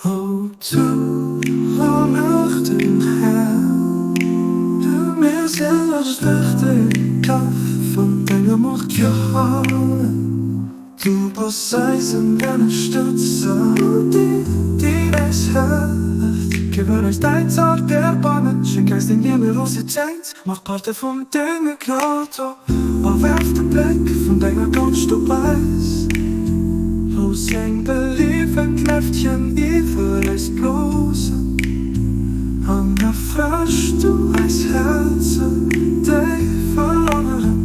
O du allmächtiger Här, du mir sinn als Wächter Kaf vun denger Macht gehalen. Du bass eisen Ënnerstëtzer, déi, déi eis hëlleft. Gewënn eis däin zart Erbarmen, schenk eis deng Generositéit, mach Parte vun denger Gnad op a werf de Bléck vun denger Gonscht op eis. Looss eng beliewend Leftchen iwwer eis blosen an erfrësch du eis Häerzer, déi verlangeren.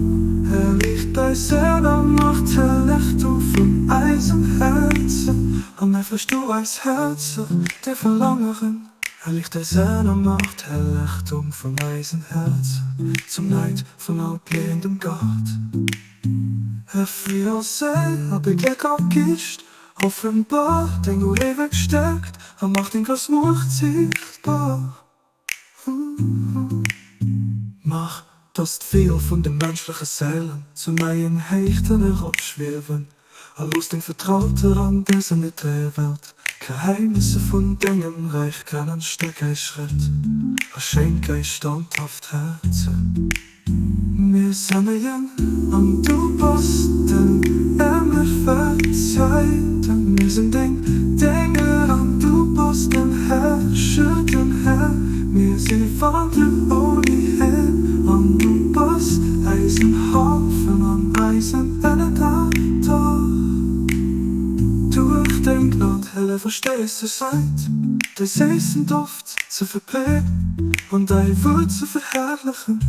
Erliicht eis Sënn a macht Hellegtum vun eisem Häerzen an erfrësch du eis Häerzer, déi verlangeren. Erliicht eis Sënn a macht Hellegtum vun eisen Häerzen zum Neid vun all gleewendem Gott. Erfri ons Séil a begleet all Geescht, offenbar deng ueweg Stärkt a mach deng grouss Muecht siichtbar. Mach, dass d'Feeër vun de menschleche Séilen zu neien Héichten eropschwiewen, a looss deng Vertrauter an dëser niddreger Welt d'Geheimnisse vun dengem Räich kennen. Stäerk eis Schrëtt a schenk eis standhaft Häerzer. Mir sënnegen an du bass den Emmer verzeit. Mir sinn deng Dénger an du bass den Herrscher, den Här. Mir si Wandler ouni Heem an du bass eisen Hafen an eisen Ënnerdaach. Duerch deng Gnad hëllef eis stéiss zur Säit, däi séissen Doft. Ze verbreeden an däi Wuert ze verherrlechen.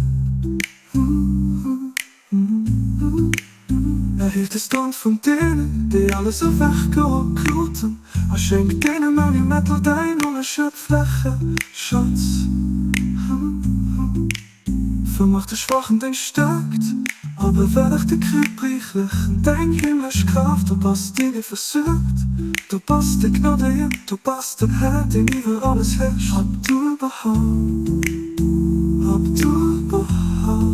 Erhief de Stand vun deenen, déi alles ewechgeholl kruten, a schenk deenen ouni Mettel däin onerschöpfleche Schatz. Vermach de Schwachen deng Stärkt a bewällech de Gebrichlechen deng himmlesch Kraaft. Du bass deen, dee versuergt, du bass de Gnadegen, du bass den Här, deen iwwer alles herrscht. Abdu'l-Bahá, Abdu'l-Bahá.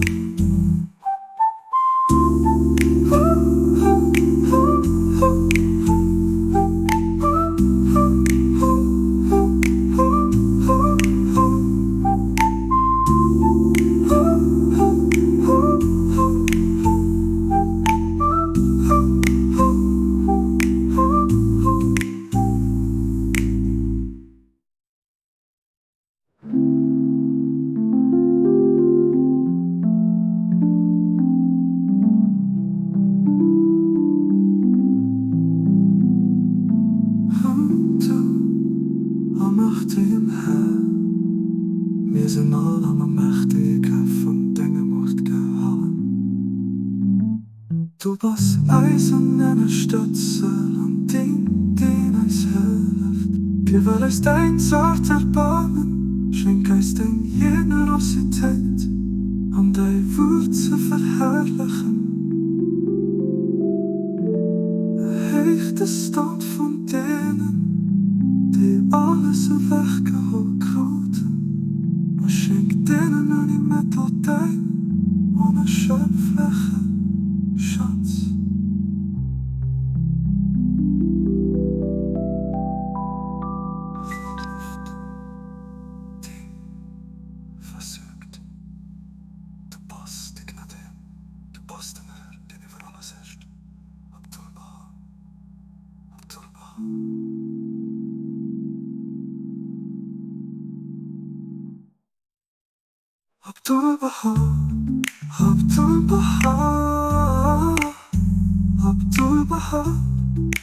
Du allmächtegen Här, mir sinn all an der Mächtigkeit vun denger Muecht gehalen. Du bass eisen Ënnerstëtzer an deen, deen eis hëlleft. Gewëll eis däin zart Erbarmen, schenk eis deng Generositéit, an däi Wuert ze verherrlechen. Erhéich de Stand vun deenen, déi alles ewechgeholl kruten, a schenk deenen ouni Mëttel däin onerschöpfleche Schatz. Déi versuergt. Du bass de Gnadeen, du bass den Här, deen iwwer alles herrscht. Abdu'l-Bahá. Abdu'l-Bahá. Abdu'l-Bahá, Abdu'l-Bahá,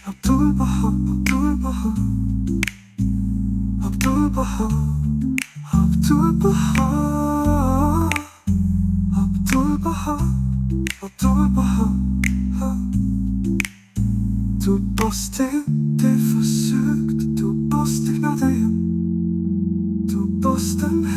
Abdu'l-Bahá, Abdu'l-Bahá, Abdu'l-Bahá, Abdu'l-Bahá, Abdu'l-Bahá, Abdu'l-Bahá, Abdu'l-Bahá. Du bass deen, dee versuergt, du bass de Gnadegen, du bass den Här.